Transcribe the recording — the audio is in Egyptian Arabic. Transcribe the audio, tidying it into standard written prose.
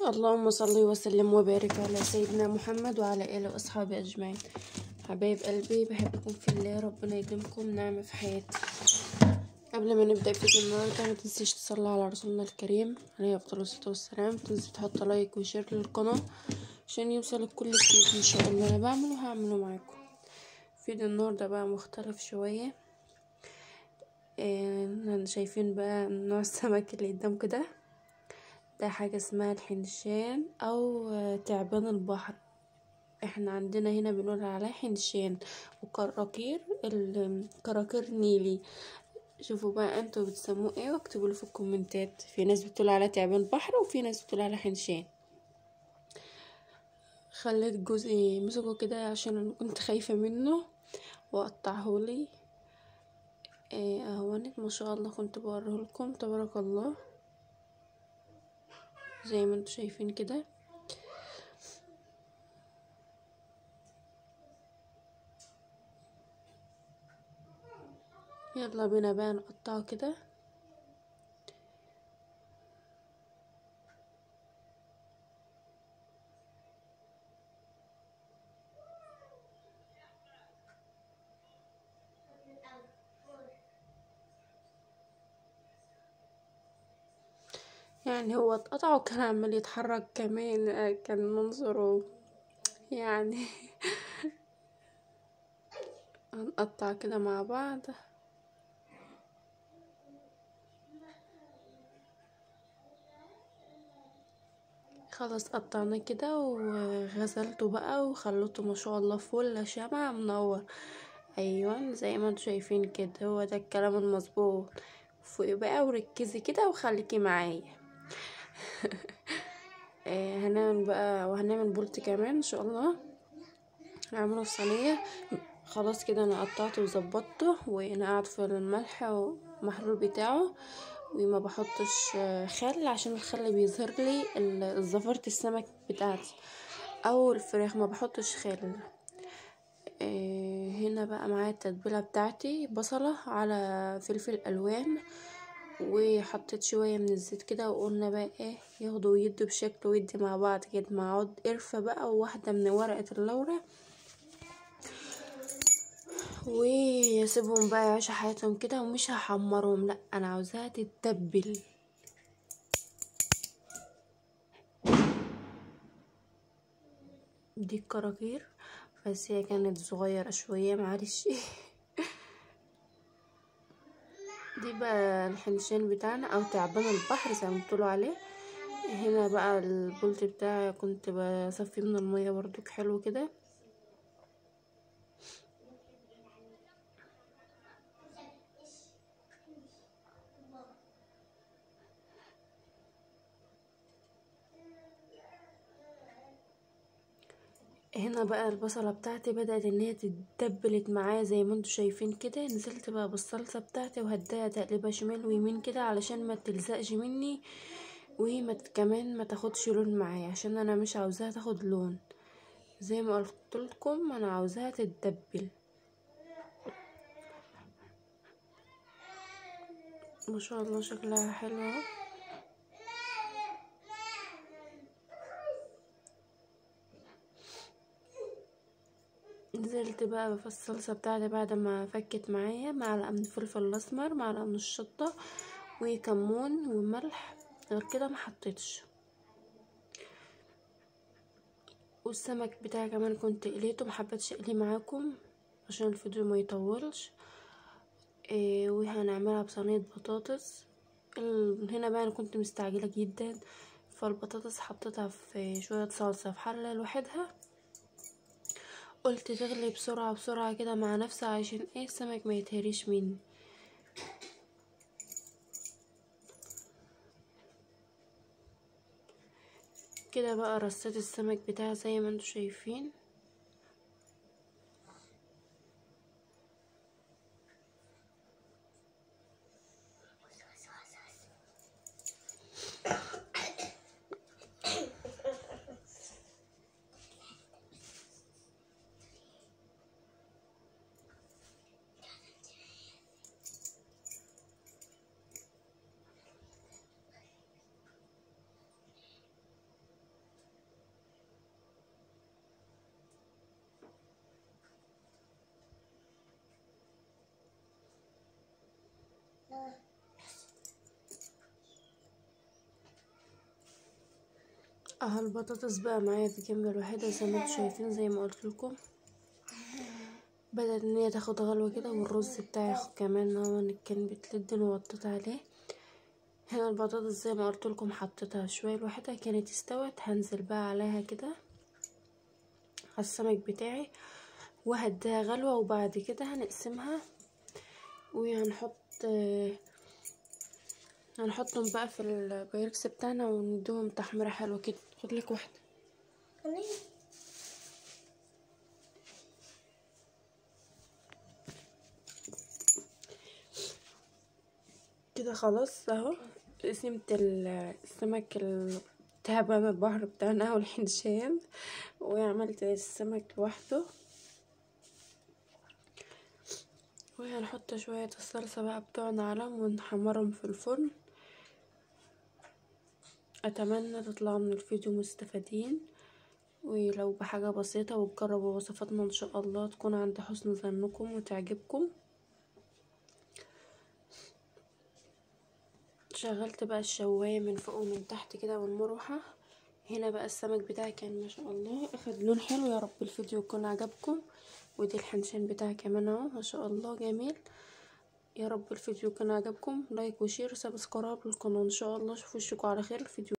اللهم صل وسلم وبارك على سيدنا محمد وعلى آله وأصحابه أجمعين. حبايب قلبي، بحبكم في الله، ربنا يديمكم نعمة في حياتي. قبل ما نبدأ فيديو النهارده ما تنسيش تصلي على رسولنا الكريم عليه أفضل الصلاة والسلام، تنسي تحط like و share للقناة عشان يوصلك كل جديد إن شاء الله أنا بعمله هعمله معاكم. فيديو النهارده بقى مختلف شوية. شايفين بقى نوع السمك اللي قدامكم ده، ده حاجة اسمها الحنشان او تعبان البحر، احنا عندنا هنا بنقول عليه حنشان، وكراكير الكراكير نيلي. شوفوا بقى انتوا بتسموه ايه واكتبوا لي في الكومنتات. في ناس بتقول عليه تعبان بحر وفي ناس بتقول عليه حنشان. خليت جزء مسكه كده عشان كنت خايفة منه وقطعهولي. اهونت ما شاء الله، كنت بوريه لكم تبارك الله زي ما انتوا شايفين كده. يلا بينا بقى نقطعه كده. يعني هو اتقطع وكان عمال يتحرك كمان، كان منظره يعني هنقطع كده مع بعض. خلاص قطعنا كده وغسلته بقى وخلطته ما شاء الله فل شمع منور. ايوه زي ما انتوا شايفين كده، هو ده الكلام المظبوط. فوقي بقى وركزي كده وخليكي معايا. هنعمل بقى وهنعمل بولت كمان ان شاء الله، هنعمله في صينية. خلاص كده انا قطعته وظبطته ونقعت في الملح والمحلول بتاعه، وما بحطش خل عشان الخل بيظهر لي زفرة السمك بتاعتي او الفراخ، ما بحطش خل. هنا بقى معايا التتبيله بتاعتي، بصله على فلفل الوان، وحطيت شوية من الزيت كده، وقلنا بقى ايه ياخدوا ويدوا بشكل ودي مع بعض كده، مع عود قرفه بقى وواحدة من ورقة اللورة، ويسيبهم بقى يعيشوا حياتهم كده. ومش هحمرهم، لا انا عاوزاها تتبل. دي الكراكير بس هي كانت صغيرة شوية معلش. دي بقى الحنشان بتاعنا او تعبان البحر زي ما بتقولوا عليه. هنا بقى البولت بتاعي كنت بصفي من المية برضك حلو كده. هنا بقى البصله بتاعتي بدات ان هي تتبلت معايا زي ما انتوا شايفين كده. نزلت بقى بالصلصه بتاعتي وهديها تقلبها شمال ويمين كده علشان ما تلزقش مني، وما كمان ما تاخدش لون معايا عشان انا مش عاوزاها تاخد لون. زي ما قلت لكم انا عاوزاها تتبل. ما شاء الله شكلها حلو. نزلت بقى في الصلصه بتاعتي بعد ما فكت معايا معلقه من الفلفل الاسمر، معلقه من الشطه، وكمون وملح، غير كده ما حطيتش. والسمك بتاعي كمان كنت قليته، ما حبيتش اقلية معاكم عشان الفيديو ما يطولش. وهنعملها بصينيه بطاطس. هنا بقى انا كنت مستعجلة جدا، فالبطاطس حطيتها في شوية صلصه في حله لوحدها، قلت تغلي بسرعة بسرعة كده مع نفسها عشان ايه السمك ما يتهريش مني. كده بقى رصيت السمك بتاعي زي ما انتوا شايفين. اهو البطاطس بقى معايا في جنب الوحيدة زي ما انتم شايفين، زي ما قلت لكم بدأت ان هي تاخد غلوه كده، والرز بتاعي كمان هو كان بتلدن ووطيت عليه. هنا البطاطس زي ما قلت لكم حطيتها شوية لوحدها، كانت استوت. هنزل بقى عليها كده على السمك بتاعي وهديها غلوه، وبعد كده هنقسمها وهنحط هنحطهم بقى في البايركس بتاعنا ونديهم تحميره حلوة كده. خد لك واحدة. كده خلاص اهو قسمت السمك تعبان البحر بتاعنا والحنشان، وعملت السمك لوحده. وهنحط شوية الصلصة بقى بتوعنا عليهم ونحمرهم في الفرن. اتمنى تطلعوا من الفيديو مستفيدين، ولو بحاجة بسيطة، وتجربوا وصفاتنا ان شاء الله تكون عند حسن ظنكم وتعجبكم. شغلت بقى الشواية من فوق ومن تحت كده والمروحة. هنا بقى السمك بتاعي كان ما شاء الله اخد لون حلو. يا رب الفيديو يكون عجبكم. ودي الحنشان بتاعي كمان اهو ما شاء الله جميل. يا رب الفيديو يكون عجبكم، like و share و subscribe للقناة. ان شاء الله اشوف وشكم على خير الفيديو.